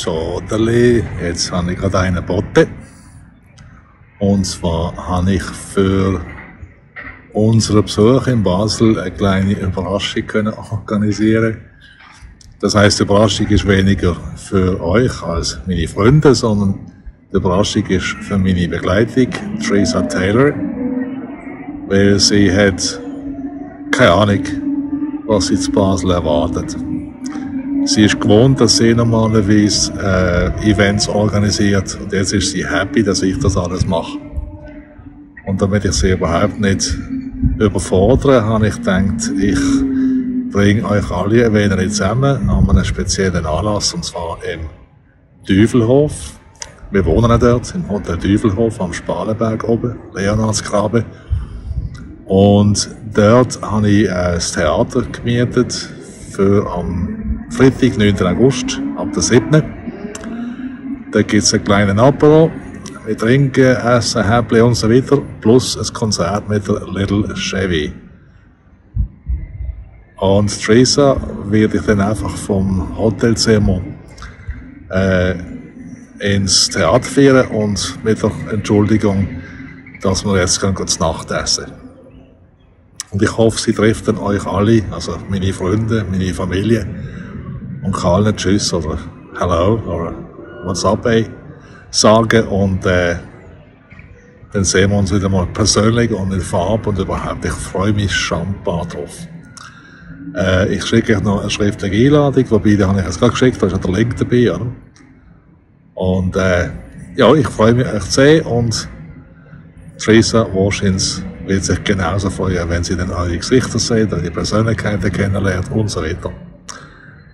Schoderli, jetzt habe ich gerade einen geboten. Und zwar habe ich für unseren Besuch in Basel eine kleine Überraschung können organisieren. Das heisst, die Überraschung ist weniger für euch als meine Freunde, sondern die Überraschung ist für meine Begleitung, Theresa Taylor, weil sie hat keine Ahnung, was sie zu Basel erwartet. Sie ist gewohnt, dass sie normalerweise Events organisiert und jetzt ist sie happy, dass ich das alles mache. Und damit ich sie überhaupt nicht überfordere, habe ich gedacht, ich bringe euch alle ein wenig zusammen an einem speziellen Anlass, und zwar im Teufelhof. Wir wohnen dort im Hotel Teufelhof am Spalenberg oben, Leonardsgraben. Und dort habe ich ein Theater gemietet für am Freitag, 9. August, ab der 7. Da gibt es einen kleinen Apero. Wir trinken, essen, Häppchen und so weiter, plus ein Konzert mit der Little Chevy. Und Theresa werde ich dann einfach vom Hotelzimmer ins Theater führen und mit der Entschuldigung, dass wir jetzt gehen zu Nacht essen. Und ich hoffe, sie trifft dann euch alle, also meine Freunde, meine Familie, und kann allen Tschüss oder Hello oder What's up, ey, sagen, und dann sehen wir uns wieder mal persönlich und in Farbe und überhaupt. Ich freue mich schambar drauf. Ich schicke euch noch eine schriftliche Einladung, wobei, die habe ich jetzt gerade geschickt, da ist ja der Link dabei, oder? Und ja, ich freue mich, euch zu sehen, und Theresa wahrscheinlich wird sich genauso freuen, wenn sie dann eure Gesichter sieht, eure Persönlichkeiten kennenlernt und so weiter.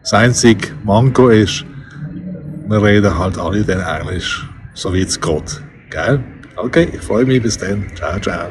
Das einzige Manko ist, wir reden halt alle dann Englisch, so wie es geht. Gell? Okay, ich freue mich, bis dann. Ciao, ciao.